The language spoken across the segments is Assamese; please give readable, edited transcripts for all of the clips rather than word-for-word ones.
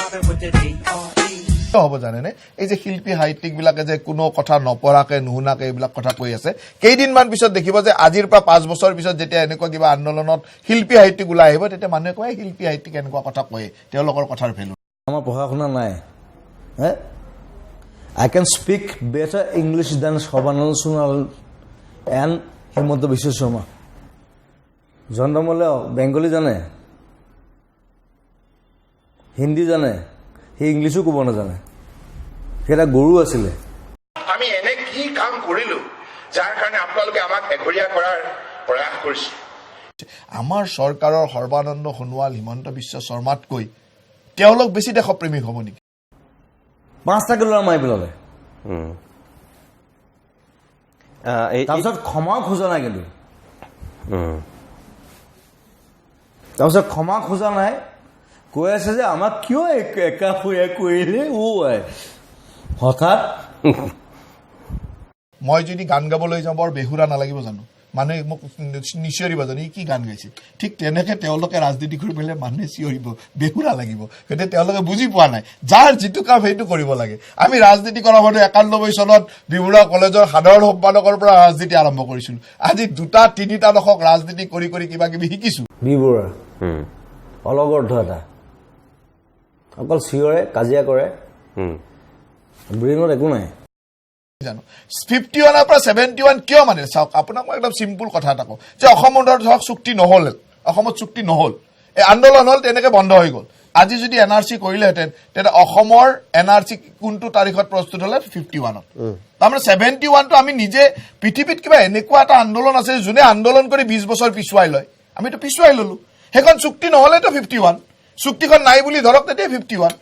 mobbing with the D.R.E. কিয় হ'ব জানেনে? এই যে শিল্পী সাহিত্যিক বিলাকে যে কোনো কথা নপঢ়াকে নুশুনাকে এইবিলাক কথা কৈ আছে, কেইদিনমান পিছত দেখিব যে আজিৰ পৰা 5 বছৰ পিছত যেতিয়া এনেকুৱা কিবা আন্দোলনত শিল্পী সাহিত্যিক ওলাই আহিব, তেতিয়া মানুহে কয়, "এই শিল্পী সাহিত্যিক এনেকুৱা কথা কয়, তেওঁলোকৰ কথাৰ ভেলু আমাৰ পঢ়া শুনা নাই হে। I can speak better English than Sarbananda Sonowal and Himanta Biswa Sarma. Jayanta মল্লে Bengali জানে, হিন্দী জানে, সি ইংলিছো ক'ব নাজানে। সি এটা গৰু আছিলে। আমি এনে কি কাম কৰিলো যাৰ কাৰণে আপোনালোকে আমাক এঘৰীয়া কৰাৰ প্ৰয়াস কৰিছে? আমাৰ চৰকাৰৰ সৰ্বানন্দ সোণোৱাল, হিমন্ত বিশ্ব শৰ্মাতকৈ তেওঁলোক বেছি দেশপ্ৰেমিক হ'ব নেকি? পাঁচটাকে ল'ৰা মাৰি পেলালে। তাৰপিছত ক্ষমাও খোজা নাই কিন্তু। তাৰপিছত ক্ষমা খোজা নাই, কৈ আছে যে আমাক কিয় একাষৰীয়া কৰিলে। অ আই, হঠাৎ মই যদি গান গাবলৈ যাওঁ, বৰ বেহুৰা নালাগিব জানো? মানুহে মোক নিচিঞৰিব জানো, ই কি গান গাইছে? ঠিক তেনেকে তেওঁলোকে ৰাজনীতি কৰি পেলাই মানুহে চিঞৰিব, বেহুৰা লাগিব। গতিকে তেওঁলোকে বুজি পোৱা নাই, যাৰ যিটো কাম সেইটো কৰিব লাগে। আমি ৰাজনীতি কৰা মানুহ। 91 চনত বি বৰুৱা কলেজৰ সাধাৰণ সম্পাদকৰ পৰা ৰাজনীতি আৰম্ভ কৰিছিলো। আজি দুটা তিনিটা দশক ৰাজনীতি কৰি কৰি কিবা কিবি শিকিছো। বি বৰুৱা অলগৰ্ধ এটা, অকল চিঞৰে, কাজিয়া কৰে, ব্ৰেইনত একো নাই। জানো, 51ৰ পৰা 71 কিয় মানে চাওক, আপোনাক মই একদম চিম্পুল কথা এটা কওঁ যে অসমত ধৰক চুক্তি নহ'ল, অসমত চুক্তি নহ'ল, এই আন্দোলন হ'ল, তেনেকে বন্ধ হৈ গ'ল। আজি যদি এন আৰ চি কৰিলেহেঁতেন, তেতিয়া অসমৰ এন আৰ চি কোনটো তাৰিখত প্ৰস্তুত হ'লে? 51ত। তাৰমানে 71টো আমি নিজে, পৃথিৱীত কিবা এনেকুৱা এটা আন্দোলন আছে যোনে আন্দোলন কৰি 20 বছৰ পিছুৱাই লয়? আমিতো পিছুৱাই ললো। সেইখন চুক্তি নহ'লেতো 51। চুক্তিখন নাই বুলি ধৰক, তেতিয়া 51।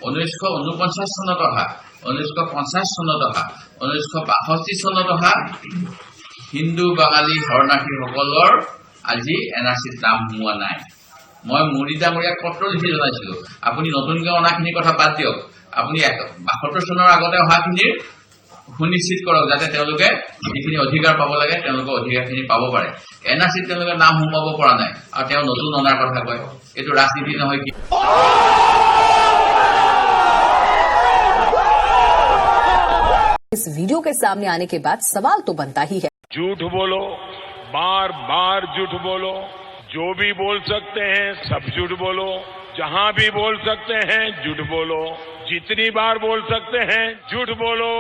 1949 চনত অহা, 1950 চনত অহা, 1962 চনত অহা হিন্দু বাঙালী শৰণাৰ্থীসকলৰ আজি এন আৰ চিত নাম সোমোৱা নাই। মই মোদী ডাঙৰীয়াক পত্ৰ লিখি জনাইছিলো, আপুনি নতুনকৈ অনাখিনিৰ কথা বাদ দিয়ক, আপুনি 72 চনৰ আগতে অহাখিনিৰ সুনিশ্চিত কৰক, যাতে তেওঁলোকে যিখিনি অধিকাৰ পাব লাগে, তেওঁলোকৰ অধিকাৰখিনি পাব পাৰে। এন আৰ চিত তেওঁলোকে নাম সোমাব পৰা নাই আৰু তেওঁ নতুন অনাৰ কথা কয়। এইটো ৰাজনীতি নহয় কি? इस वीडियो के सामने आने के बाद सवाल तो बनता ही है। झूठ बोलो, बार बार झूठ बोलो, जो भी बोल सकते हैं सब झूठ बोलो, जहां भी बोल सकते हैं झूठ बोलो, जितनी बार बोल सकते हैं झूठ बोलो।